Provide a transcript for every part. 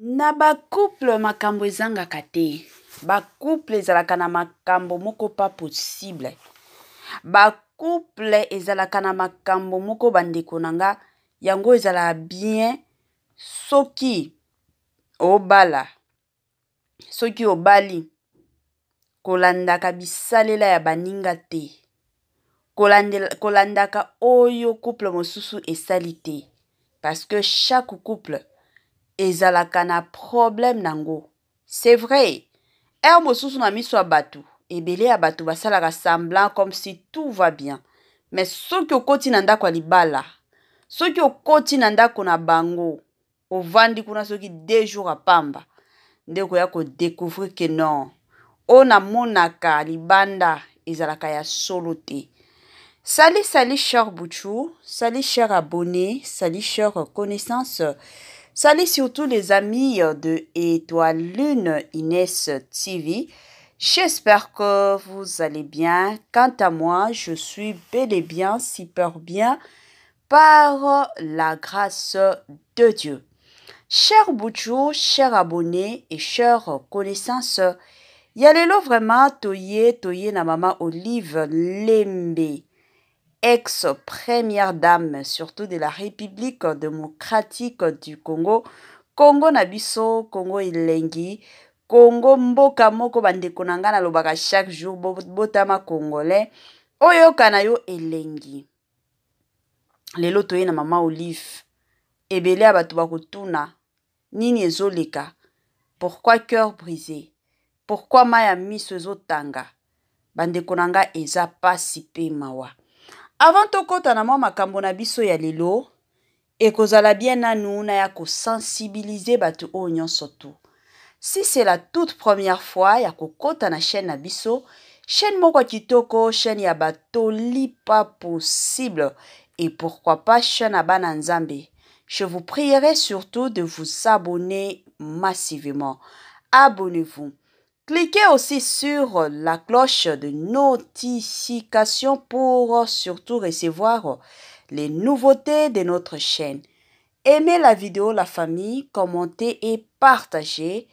Na ba couple makambo ezangaka te. Ba couple ezalaka na makambo moko pas possible. Ba couple ezalaka na makambo moko bandeko na nga, yango ezalaka bien soki obala, soki obali, kolandaka bisalela ya baninga te, kolandaka oyo couple mosusu esali te, parce que chaque couple ezalaka na problème nango. C'est vrai, heure mosusu na miso ya bato, ebele ya bato basalaka semblant comme si tout va bien, mais soki okoti na ndako ya libala, soki okoti na ndako na bango, ovandi kuna soki 2 jours ya pamba, nde okoya kodécouvrir que non, oyo namonaka libanda ezalaka ya solo te. Salut, salut cher Bouchou, salut cher abonné, salut cher connaissance, salut surtout les amis de Étoile Lune Inès TV. J'espère que vous allez bien. Quant à moi, je suis bel et bien, super bien, par la grâce de Dieu. Cher Bouchou, cher abonné et chère connaissance, ya lelo vraiment toye toye na mama Olive Lembe, ex-première dame, surtout de la République démocratique du Congo. Congo na biso, Congo elengi, Congo mboka moko bandeko na nga nalobaka chaque jour, botama congolais, oyoka na yo elengi. Lelo toye na mama Olive, ebele ya bato bakotuna nini ezoleka, pourquoi cœur brisé, pourquoi mai ya miso ezotanga. Bandeko na nga, eza pasi pe mawa. Avant tokota na mwa makambo na biso ya lelo, ekozala bien nanu na ya kosensibiliser bato oyo nyonso tu. Si c'est la toute première fois ya kokota na chaîne na biso, chaîne moko ya kitoko, chaîne ya batoli pas possible, et pourquoi pas chaîne ya bana Nzambe, je vous prierai surtout de vous abonner massivement. Abonnez-vous. Cliquez aussi sur la cloche de notification pour surtout recevoir les nouveautés de notre chaîne. Aimez la vidéo, la famille, commentez et partagez.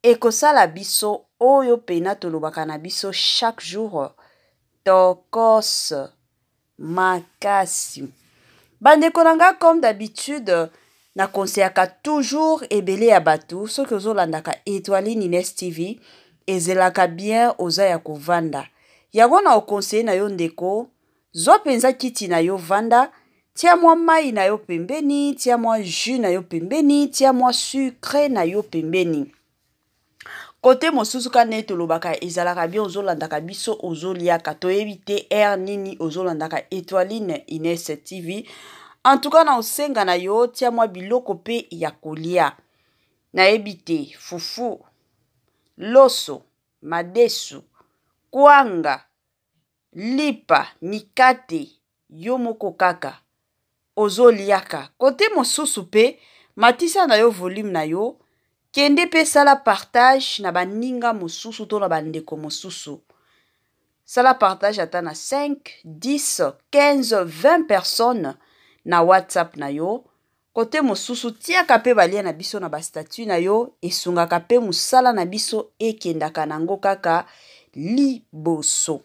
Ekosala biso oyo pena tolobaka na biso chaque jour, tokos makasi. Bandeko na nga, comme d'habitude, na conseillaka toujours ebele ya bato, soki ozolandaka Étoiline Ines TV, ezelaka bien oza ya kovanda. Yango na oconseiller na yo ndeko, zwa mpenza kiti na yo, vanda, tia mwa mai na yo pembeni, tia mwa jus na yo pembeni, tia mwa sucre na yo pembeni. Kote mosusu ka nde tolobaka, ezalaka bien ozolandaka biso ozoliaka, toyebi te heure nini ozolandaka Étoiline Ines TV. En tout cas, na osenga na yo, tia mwa biloko mpe ya kolia, nayebi te, fufu, loso, madesu, kwanga, lipa, mikate, yo moko kaka ozoliaka. Kote mosusu mpe matisa na yo volume na yo, kende mpe sala partage na baninga mosusu to na bandeko mosusu. Sala partage ata na 5, 10, 15, 20 personnes na WhatsApp na yo. Kote mosusu tiaka mpe balia na biso na bastatut na yo, esungaka mpe mosala na biso ekendaka nango kaka liboso.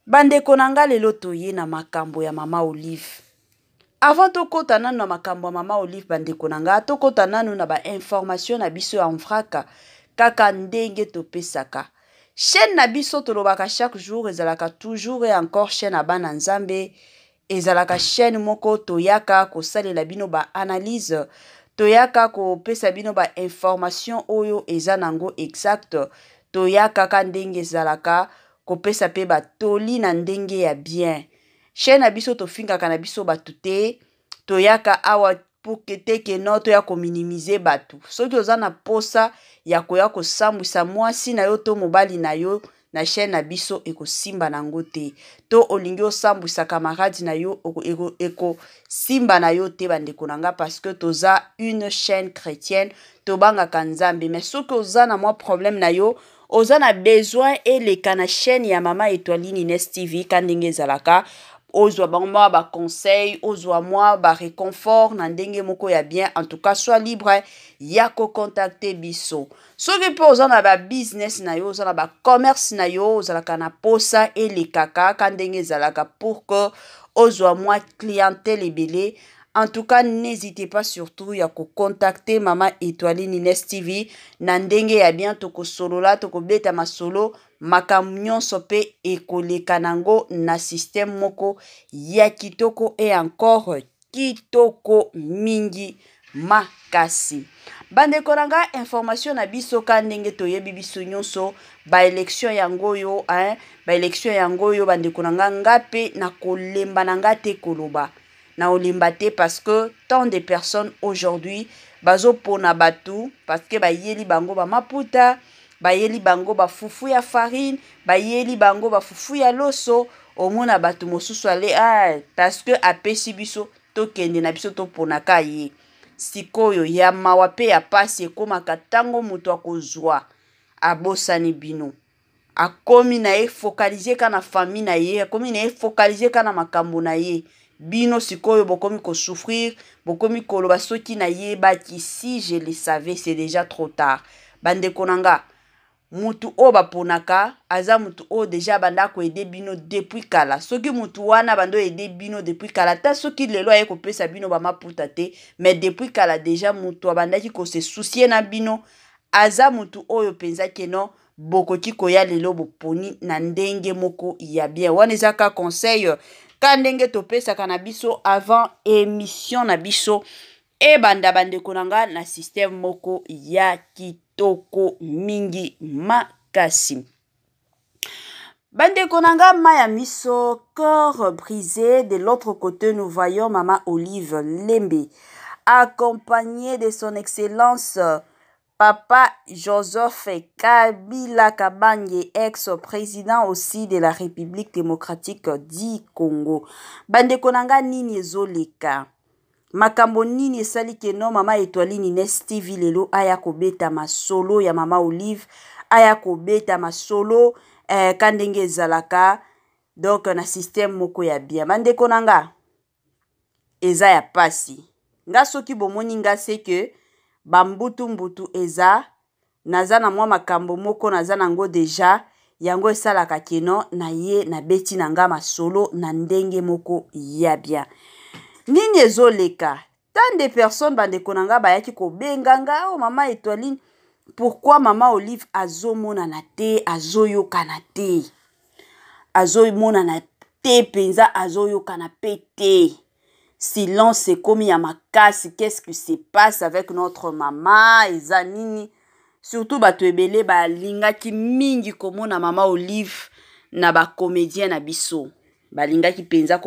Bandeko na nga, lelo toye na makambo ya mama Olive. Avant tokɔta nanu na makambo ya mama Olive, bandeko na nga, tokɔta nanu na bainformation na biso ya mvraka kaka ndenge topesaka. Chaîne na biso, tolobaka chaque jour, ezalaka toujours et encore chaîne ya bana Nzambe. Ezalaka chaîne moko toyaka kosalela bino baanalyse, toyaka kopesa bino bainformation oyo eza nango exact, toyaka kaka ndenge ezalaka kopesa mpe batoli na ndenge ya bien. Chaîne na biso, tofingaka na biso bato te. Toyaka awa pour que te ke no toya kominimiser bato. Soki oza na posa ya koya kosambwisa mwasi na yo to mobali na yo na chaîne na biso, ekosimba nango te. To olingi osambwisa camarade na yo, ekosimba na yo te, bandeko na nga, parce que toza une chaîne chrétienne, tobangaka Nzambe. Mais soki oza na mwa problème na yo, oza na besoin eleka na chaîne ya mama Étoiline Ines TV ka ndenge ezalaka. Ozwa bango mwa baconseil, ozwa mwa bareconfort na ndenge moko ya bien. En tout cas, sois libre ya kocontacte biso. Soki mpe oza na babusiness na yo, oza na bacommerce na yo, ozalaka na posa elekaka ka ndenge ezalaka pour que ozwa mwa clientèle ebele, en tout cas, n'hésitez pas surtout ya kocontacte Mama Etoile Nines TV na ndenge ya bien. Tokosolola, tokobeta masolo, makambo nyonso mpe ekoleka nango na système moko ya kitoko et encore kitoko mingi makasi. Bandeko na nga, information na biso ka ndenge toyebi biso nyonso, baélection yango oyo, hein, baélection yango oyo. Bandeko na nga, nga mpe nakolemba na nga te koloba, na olemba te, parce que tant de personnes aujourd'hui bazopona bato parce que bayeli bango bamaputa, bayeli bango bafufu ya farine, bayeli bango bafufu ya loso. Omona bato mosusu ale, ah, parce que apesi biso, tokende na biso, toponaka ye. Sikoyo ya mawa mpe ya pasi ekomaka ntango moto akozwa abosani bino, akomi na ye focalisé ka na famille na ye, akomi na ye focalisé ka na makambo na ye. Bino sikoyo bokomi kosouffrir, bokomi koloba: "Soki nayebaki, si je le savais." C'est déjà trop tard. Bandeko na nga, mutu oyo baponaka aza mutu oyo déjà abanda koaider bino depuis kala. Soki mutu wana abanda oaider bino depuis kala, ata soki lelo aye kopesa bino bamaputa te, mais depuis kala déjà mutu abandaki kose soucier na bino, aza mutu oyo mpenza keno bokoki koya lelo boponi na ndenge moko ya bien. Wana eza ka conseil ka ndenge topesaka na biso avant émission na biso ebanda. Bandeko na nga, na système moko ya kitoko mingi makasi. Bandeko na nga, mai ya miso, cœur brisé. De l'autre côté, nous voyons Mama Olive Lembe accompagnée de son excellence Papa Joseph Kabila Kabange, ex-président aussi de la République démocratique du Congo. Bandeko na nga, nini ezoleka? Makambo nini esali keno Mama Etoile Nines TV lelo aya kobeta masolo ya Mama Olive, aya kobeta masolo ka ndenge ezalaka, donc na système moko ya bien? Bandeko na nga, eza ya pasi. Nga soki bomoni nga, c'est que bambutu-mbutu eza, naza na mwa makambo moko naza nango déjà. Yango esalaka keno na ye nabeti na nga masolo na ndenge moko ya bien. Nini ezoleka? Tant de personnes, bandeko na nga, bayaki kobenga nga: "O oh, Mama Etoiline, pourquoi Mama Olive azomonana te, azoyokana te, azomonana te mpenza, azoyokana mpe te, silence ekomi ya makasi? Qu'est-ce qui se passe avec notre mama? Eza nini?" Surtout bato ebele balingaki mingi komona Mama Olive na bacomédien na biso, balingaki mpenza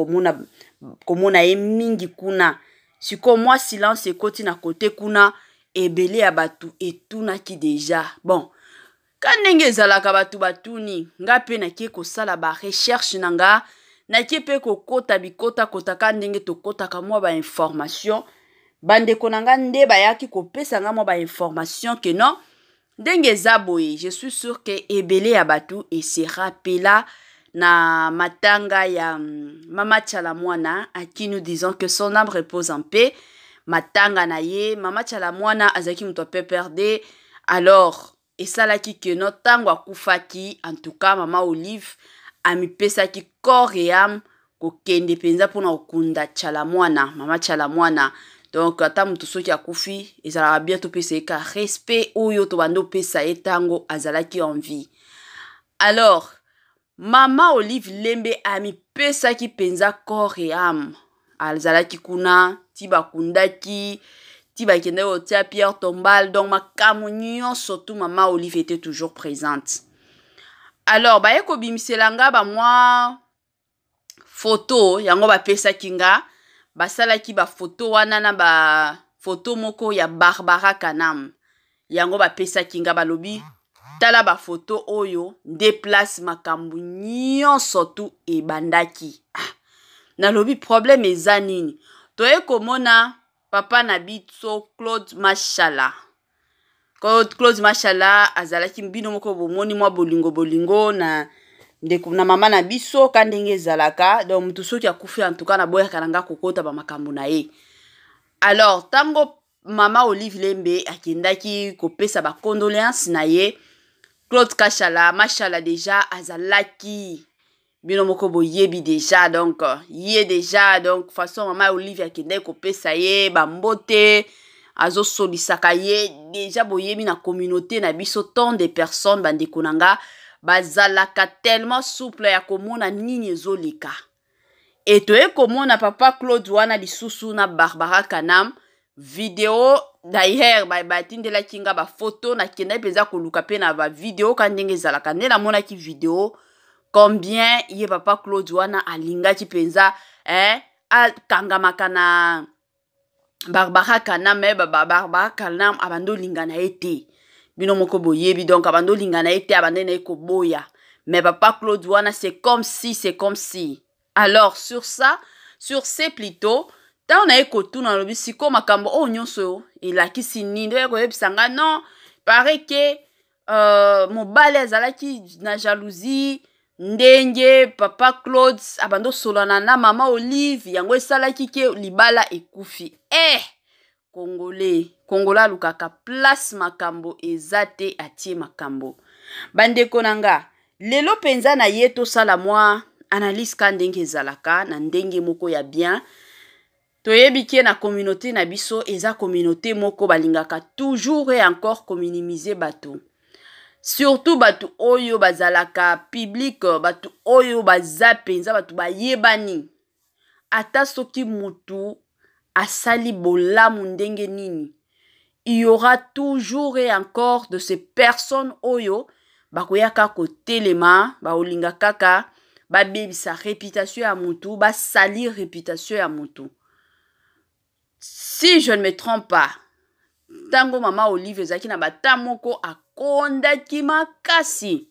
komona ye mingi kuna. Sikoyo mwa silence ekoti na kote kuna, ebele ya bato etunaki déjà. Bon, ka ndenge ezalaka, bato batuni nga mpe nakie kosala barecherche na nga, nakie mpe kokota bikotakota ka ndenge tokɔtaka mwa bainformation. Bandeko na nga nde bayaki kopesa nga mwa bainformation ke non, ndenge eza boye. Je suis sûr ke ebele ya bato ese rappela na matanga ya Mama Tshala Mwana, à qui nous disons que son âme repose en paix. Matanga na ye, Mama Tshala Mwana azalaki moto ya PPRD. Alors esalaki ke no ntango akufaki, en tout cas Mama Olive amipesaki corps et âme kokende mpenza mpona kokunda Tshala Mwana, Mama Tshala Mwana. Donc ata moto soki akufi, ezalaka bien topesa ye ka respect oyo tobandi opesa ye ntango azalaki en vie. Alors Mama Olive Lembe amipesaki mpenza corps et âme, azalaki kuna ti bakundaki, ti bakendaki kotia pierre tombale, donc makambo nyonso tu, Mama Olive était toujours présente. Alors baye kobimisela nga bamwa foto yango bapesaki nga, basalaki bafoto wana na bafoto moko ya Barbara Kanam. Yango bapesaki nga, balobi: "Tala bafoto oyo nde place makambo nyonso tu ebandaki." Ah, nalobi problème eza nini? Toye komona papa na biso Claude Mashala. Claude Mashala azalaki, bino moko bomoni mwa bolingo bolingo na Ndeko na mama na biso ka ndenge ezalaka, donc mutu soki akufi en tout cas naboyaka na nga kokota ba makambo na ye. Alors tango mama Olive Lembe akendaki kopesa ba condoléances na ye, Claude Kashala Mashala déjà azalaki, bino moko boyebi déjà, donc ye déjà, donc façon mama Olive akendaki kopesa ye ba mbote, azosolisaka ye déjà. Boyebi na communauté na biso tant de personnes, bandeko na nga, bazalaka tellement souple ya komona nini ezoleka. E toye komona papa Claude wana lisusu na Barbara Kanam video. D'ailleurs batindelaki nga bafoto, nakendaki mpenza koluka mpe na bavideo ka ndenge ezalaka. Nde namonaki video combien ye papa Claude wana alingaki mpenza, eh, akangamaka na Barbara Kanam. Eh, Barbara Kanam abandi olinga na ye te, bino moko boyebi. Donc abandi olinga na ye te, abandi na ye koboya. Mais papa Claude wana, c'est comme si, c'est comme si. Alors sur ça, sur ce plutôt, ntango na ye kotuna, alobi sikoyo makambo oyo nyonso elakisi nini? Nde koyebisa nga non, paraît que mobali azalaki na jalousie ndenge papa Claude abandi osolana na mama Olive, yango esalaki ke libala ekufi. Eh, Congolais, Congolais alukaka place makambo eza te, atie makambo. Bandeko na nga, lelo mpenza na ye tosala mwa analyse ka ndenge ezalaka na ndenge moko ya bien. Toyebi ke na communauté na biso eza communauté moko balingaka toujours et encore kominimiser bato, surtout bato oyo bazalaka public, bato oyo baza mpenza bato bayebani. Ata soki mutu asali bolamu ndenge nini, il y aura toujours et encore de ces personnes oyo bakoyaka kotelema, baolinga kaka babebisa réputation ya mutu, basalir réputation ya mutu. Si je ne me trompe pas, ntango mama Olive ezalaki na bata moko akondaki makasi,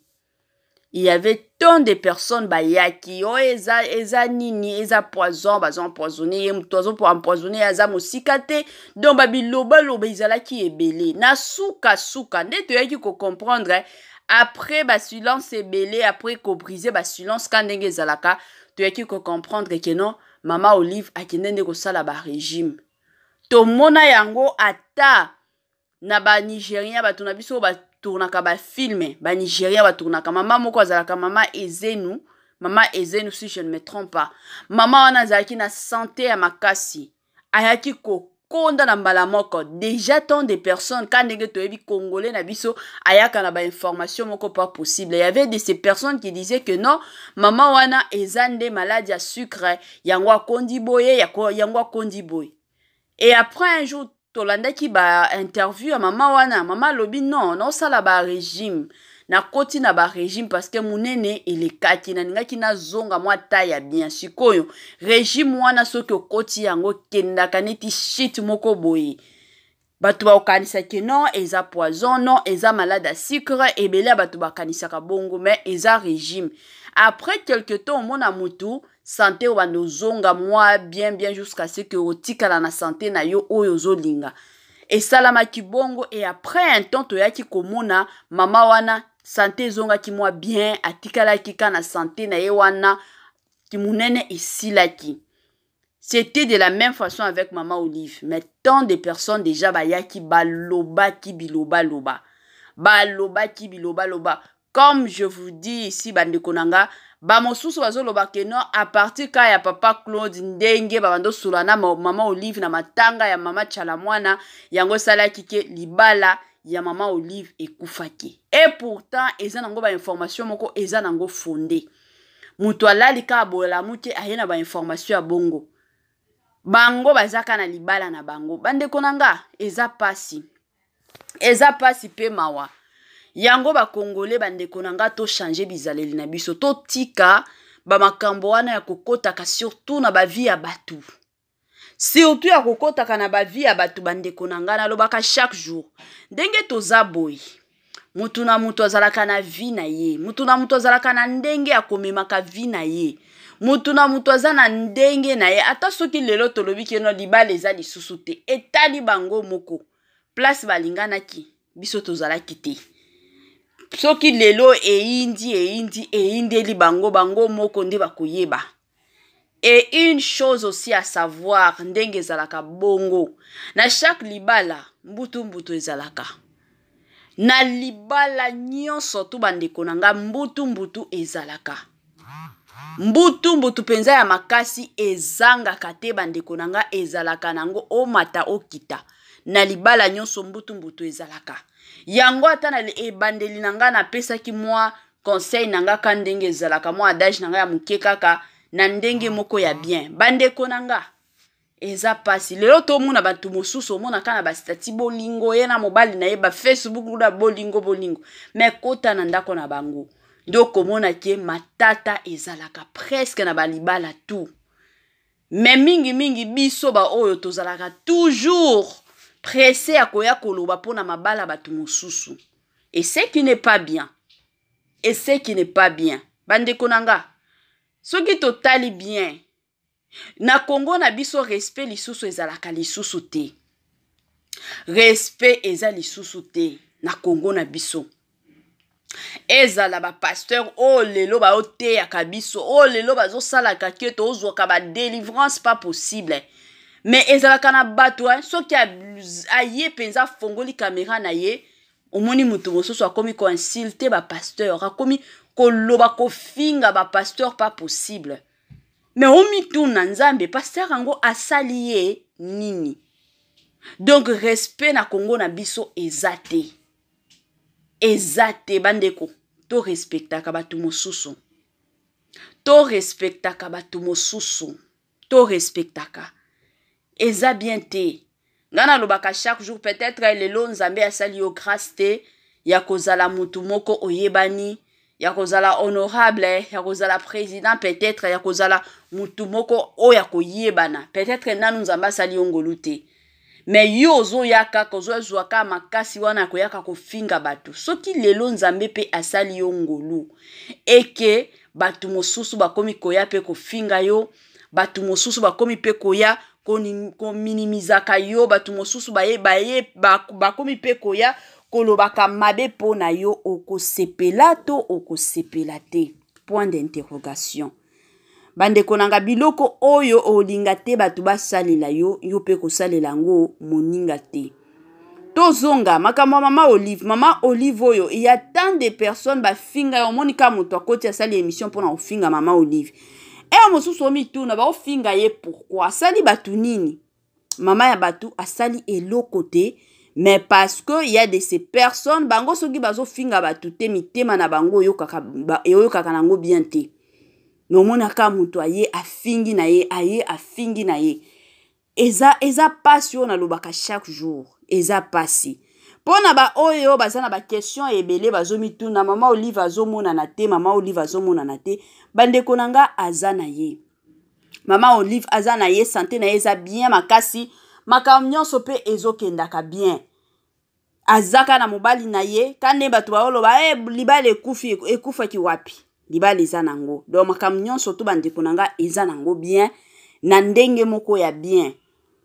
il y avait tant de personnes bayaki: oyo eza, eza nini? Eza poison, bazo empoisonner ye, moto azo empoisonner ye aza mosika te. Donc babilobaloba ezalaki ebele. Na sukasuka nde toyaki kocomprendre, après basilence ebele, après kobriser basilence ka ndenge ezalaka, toyaki kocomprendre ke non, mama Olive akende nde kosala barégime. Tomona yango ata na Banigérien, bato na biso oyo batournaka bafilm, Banigérien batournaka. Mama moko azalaka mama Ezenu, mama Ezenu si je ne me trompe pas. Mama wana azalaki na santé ya makasi, ayaki kokonda na mbala moko. Déjà tant de personnes, ka ndenge toyebi Congolais na biso ayaka na bainformation moko pas possible, il y avait de ces personnes qui disaient que non, mama wana eza nde maladi ya sucre, yango akondi boye, yango akondi boye. Et après un jour tolandaki bainterview ya mama wana, mama alobi non, naosala barégime, nakoti na barégime parce que monene elekaki, nalingaki nazonga mwa taille ya bien. Sikoyo régime wana, soki okoti yango, kendaka neti shit moko boye, bato bakokanisaki non, eza poison, non, eza malade ya sucre. Ebele ya bato bakanisaka bongo, mais eza régime. Après quelque temps omona motu santé obanda ozonga mwa bien bien jusqu'à ce que otikala na santé na yo oyo ozolinga. Esalamaki bongo. Et après un temps toyaki komona mama wana santé ezongaki mwa bien, atikalaki ka na santé na ye wana, monene esilaki. C'était de la même façon avec Mama Olive. Mais tant de personnes déjà bayaki balobaki bilobaloba, balobaki bilobaloba. Comme je vous dis ici, bandeko na nga, bamosusu bazoloba ke non, à partir ka ya papa Claude, ndenge babanda osola na mama Olive na matanga ya mama Tshala Mwana, yango esalaki ke libala ya mama Olive ekufaki. Et pourtant eza nango bainformation moko eza nango fondé. Moto alali kaka bolamu te, aye na bainformation ya bongo. Bango baza kaka na libala na bango. Bandeko na nga, eza pasi, eza pasi mpe mawa. Yango Bakongole, bandeko na nga, tochanger bizaleli na biso, totika bamakambo wana ya kokotaka surtout na bavie ya bato, surtout ya kokotaka na bavie ya bato. Bandeko na ngai, nalobaka chaque jour, ndenge toza boye, mutu na mutu azalaka na vie na ye, mutu na mutu azalaka na ndenge ya komemaka vie na ye, mutu na mutu aza na ndenge na ye. Ata soki lelo tolobi ke non, libala eza lisusu te, etali bango moko place balinganaki, biso tozalaki te. Soki lelo eyindi, eyindi, eyindeli bango, bango moko nde bakoyeba. Et une chose aussi à savoir, ndenge ezalaka bongo na chaque libala, mbutu mbutu ezalaka na libala nyonso tu. Bandeko na nga, mbutu mbutu ezalaka, mbutu mbutu mpenza ya makasi ezangaka te. Bandeko na nga, ezalaka nango, omata okita na libala nyonso, mbutu mbutu ezalaka yango. Ata na ebandeli na nga napesaki mwa conseil na nga ka ndenge ezalaka, mwa adage na nga ya moke kaka na ndenge moko ya bien. Bandeko na nga, eza mpasi lelo tomona bato mosusu, omonaka na bastatuts bolingo, ye na mobali na ye, baFacebook na bolingo bolingo, mais kota na ndako na bango nde okomona ke matata ezalaka presque na balibala tout. Mais mingimingi biso baoyo tozalaka toujours pressé ya koya koloba mpona mabala bato mosusu, et ce qui n'est pas bien, et ce qui n'est pas bien. Bandeko na nga, soki totali bien na Kongo na biso, respect lisusu ezalaka lisusu te, respect eza lisusu te na Kongo na biso. Ezala bapasteur oyo lelo baoteyaka biso, oyo lelo bazosalaka ke tozwaka badélivrance, pas possible. Mais ezalaka na bato, soki aye mpenza, afongoli caméra na ye, omoni moto mosusu akomi koinsulter bapasteur, akomi koloba, kofinga bapasteur, pas possible. Mais omituna, Nzambe, pasteur yango asali ye nini? Donc respect na Kongo na biso eza te, eza te. Bandeko, torespectaka bato mosusu, torespectaka bato mosusu, torespectaka, eza bien te. Ngai nalobaka chaque jour, peut-être lelo Nzambe asali yo grâce te ya kozala motu moko oyebani, ya kozala honorable, ya kozala président, peut-être ya kozala motu moko oyo ya koyebana, peut-être nanu Nzambe asali yo ngolu te. Mais yo ozoya kaka, ozozwa kaka makasi wana ya koyaka kofinga bato. Soki lelo Nzambe mpe asali yo ngolu eke bato mosusu bakomi koya mpe kofinga yo, bato mosusu bakomi mpe koya kominimizaka yo, bato mosusu baye, baye bakomi mpe koya kolobaka mabe mpo na yo, okosepela to okosepela te? Point d'interrogation. Bandeko na nga, biloko oyo olinga te bato basalela yo, yo mpe kosalela yango moninga te. Tozonga makambo ya Mama Olive. Mama Olive oyo, ya tant de personnes bafinga yo, omoni kaka moto akoti, asali émission mpona kofinga Mama Olive. Eyo mosusu omituna, baofinga ye pourquoi? Asali bato nini? Mama ya bato asali eloko te. Mais parce que y a de ces personnes, bango soki bazofinga bato te, mitema na bango eyokaka nango bien te. Mais omonaka moto aye, afingi na ye, aye, afingi na ye. Eza pasi. Oyo nalobaka chaque jour, eza pasi mpo na baoyo baza na baquestion ebele, bazomituna: Mama Olive azomonana te, Mama Olive azomonana te. Bandeko na nga, aza na ye, Mama Olive aza na ye, santé na ye eza bien makasi, makambo nyonso mpe ezokendaka bien. Aza kaka na mobali na ye ka nde bato baoloba e libala ekufi. Ekufaki wapi? Libala eza nango. Donc makambo nyonso to, bandeko na nga, eza nango bien na ndenge moko ya bien.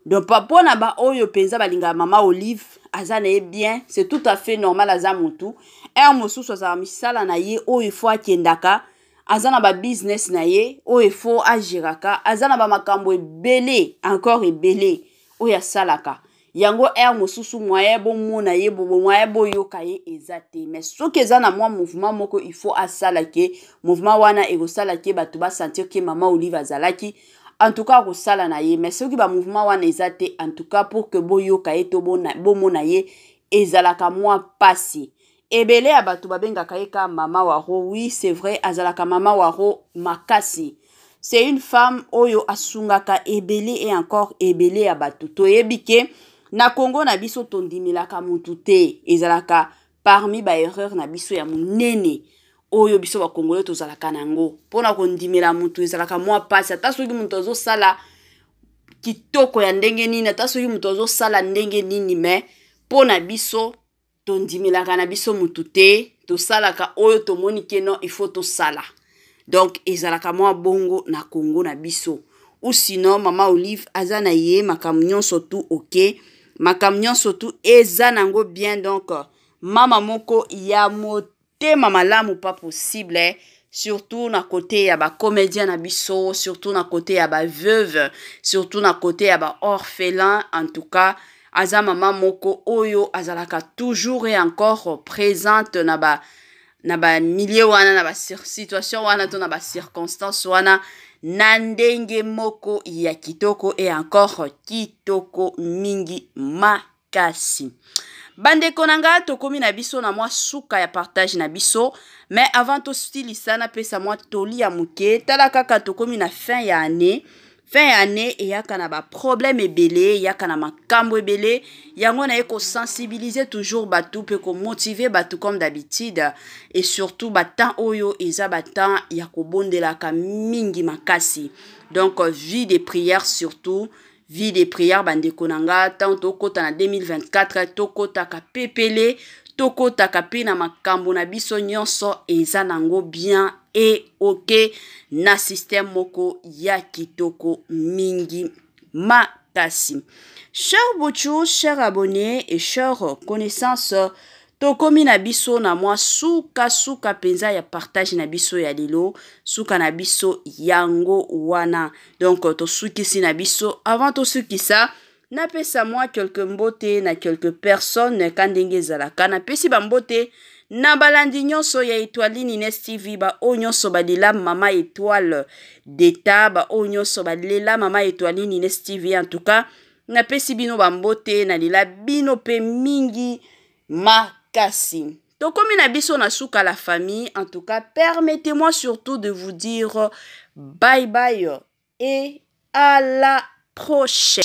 Donc mpo na baoyo mpenza balingaka Mama Olive, aza na ye bien, c'est tout à fait normal. Aza motu, heure mosusu azala misala na ye oyo ifo akendaka, aza na babusiness na ye oyo ifo agéraka, aza na bamakambo ebele encore ebele oyo asalaka yango. Heure mosusu moyen bomona ye, moyen boyoka ye eza te. Mais soki eza na mwa mouvement moko il faut asala ke mouvement wana ekosala ke bato basentir ke Mama Olive azalaki, en tout cas akosala na ye. Mais soki bamouvement wana eza te, en tout cas pour que boyoka ye to bomona ye, ezalaka mwa mpasi. Ebele ya bato babengaka ye ka Mama Waro. Oui, c'est vrai, azalaka Mama Waro makasi. C'est une femme oyo asungaka ebele et encore ebele ya bato. Toyebi ke na Kongo na biso tondimelaka motu te, ezalaka parmi baerreur na biso ya monene oyo biso bakongole tozalaka nango. Mpona kondimela motu ezalaka mwa mpasi. Ata soki moto azosala kitoko ya ndenge nini, ata soki moto azosala ndenge nini, mais mpo na biso tondimelaka na biso motu te. Tosalaka oyo tomoni ke non, il faut tosala. Donc ezalaka mwa bongo na Kongo na biso. Ou sinon Mama Olive aza na ye, makambo nyonso tu ok, makambo nyonso tu eza nango bien. Donc mama moko ya motema. motema malamu pas possible, surtout na côté ya bacomédien na biso, surtout na côté ya baveuve, surtout na côté ya baorphelin. En tout cas, aza mama moko oyo azalaka toujours et encore présente na bamilieu wana, na basituation wana to na bacirconstance wana, na ndenge moko ya kitoko et encore kitoko mingi makasi. Bandeko na nga, tokomi na biso na mwa suka ya partage na biso, mais avant tosilisa, napesa mwa toli ya moke. Tala kaka, tokomi na fin ya année. Fin ya année eyaka na baproblème ebele, eyaka na makambo ebele. Yango naye kosensibiliser toujours bato mpe komotiver bato comme d'habitude, et surtout batemps oyo eza batemps ya kobondelaka mingi makasi. Donc vie de prière, surtout vie de prière, bandeko na nga. Ntango tokɔta na 2024, tokɔtaka pepele, tokɔtaka mpe na makambo na biso nyonso eza nango bien e ok, na système moko ya kitoko mingi makasi. Cher Buchu, cher abonné et cher connaissance, tokomi na biso na mwa sukasuka mpenza ya partage na biso ya lelo. Suka na biso yango wana, donc tosukisi na biso. Avant tosukisa, napesa mwa quelque mbote na quelque personne ka ndenge ezalaka. Napesi bambote na balandi nyonso ya Étoile Ines TV, baoyo nyonso balela mama Étoile d'État, baoyo nyonso balela mama Étoile Ines TV. En tout cas, napesi bino bambote, nalela bino mpe mingi makasi. Tokomi na biso na suka, la famille. En tout cas, permettez-moi surtout de vous dire bye bye et à la prochaine.